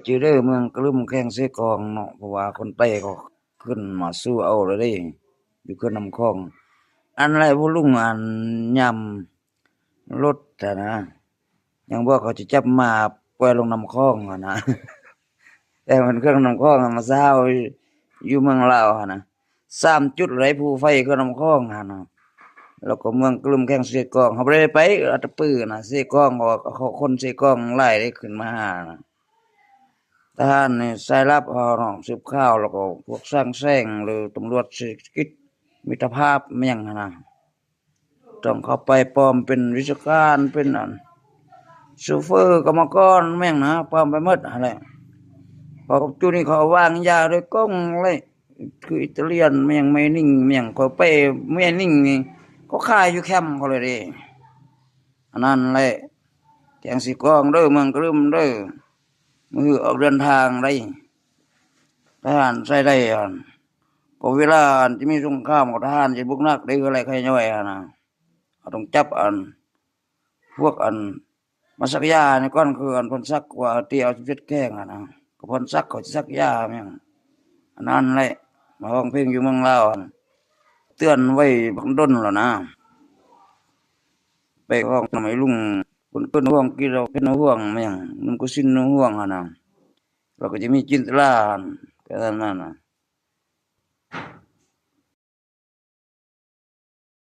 ຈື່ເດີ ເມືອງກະລຶມ ແຂວງເຊກອງເນາະ ເພາະວ່າຄົນໄຕ້ກໍຂຶ້ນມາສູ້ເອົາແລ້ວເດ້ ຢູ່ເຂື່ອນນ້ຳຂອງ. ອັນແລະ ຜູ້ລຸງ ອັນຍາມລົດຫັ້ນນະ ຍັງບອກເຂົາຈະຈັບມາປ່ອຍລົງນ້ຳຂອງຫັ້ນນະ ແຕ່ມັນເຂື່ອນນ້ຳຂອງມາຊາວຢູ່ເມືອງລາວຫັ້ນນະ. ສາມຈຸດເລີຍ ພູໄຟເຂື່ອນນ້ຳຂອງຫັ້ນນະ ແລ້ວກໍເມືອງກະລຶມ ແຂວງເຊກອງ. ເຮົາບໍ່ໄດ້ໄປອັດຕະປືນະ ເຊກອງ ເພາະວ່າເຂົາ ຄົນເຊກອງຫຼາຍເດ້ ຂຶ້ນມາຫານະ. ທະຫານໃນສາຍລັບເຮົາເນາະ ສືບຂ່າວ ແລ້ວກໍພວກຊ່າງແຊງ ຫຼື ຕຳຫຼວດເສດຖະກິດມິດຕະພາບ ແມ່ນຫຍັງຫັ້ນນະ ຕ້ອງເຂົ້າໄປປອມເປັນວິຊາການ ເປັນອັນ ໂຊເຟີ ກຳມະກອນ ແມ່ນຫຍັງນະ ປອມໄປໝົດຫັ້ນແຫຼະ. ເພາະຈຸດນີ້ເຂົາວາງຢາໂດຍກົງເລີຍ ຄືອິຕາລຽນ ແມ່ນຫຍັງ ໄມນິງ ແມ່ນຫຍັງ. ຂ້ອຍໄປໄມນິງນີ້ ເຂົາຂາຍຢູ່ແຄມເຂົາເລີຍເດ້. ອັນນັ້ນແຫຼະ ແຂວງເຊກອງເດີ ເມືອງກະລຶມເດີ ມື້ອອກເດີນທາງໄດ໋ ທະຫານໃຊ້ໄດ້ຫັ້ນ. ເພາະເວລາອັນຈະມີສົງຄາມ ກໍທະຫານຈະບຸກໜັກເດ້ ເຮືອໄລ່ໄຄຍ່ອຍຫັ້ນນະ. ເຮົາຕ້ອງຈັບອັນ ພວກອັນມາສັກຢານີ້ກ່ອນ ຄືອັນພອນສັກວ່າ ຕີເອົາສິບເຈັດແຂວງຫັ້ນນະ ກໍພອນສັກເຂົາຊິສັກຢາແມ່ນຫຍັງ. ອັນນັ້ນແຫຼະ ມາຮ້ອງເພງຢູ່ເມືອງລາວຫັ້ນ ເຕືອນໄວ້ບັກດົນແລ້ວນະ. ໄປຮ້ອງນຳໄອ້ລຸງ ຄົນເອີ້ນຮ່ວງ ກິນເຫຼົ້າເປັນຫົວງ ແມ່ນຫຍັງ ນຳກະສິນຫົວງຫັ້ນນະ ແລ້ວກໍຈະມີຈິນຕະລາ ແຕ່ນັ້ນນະ.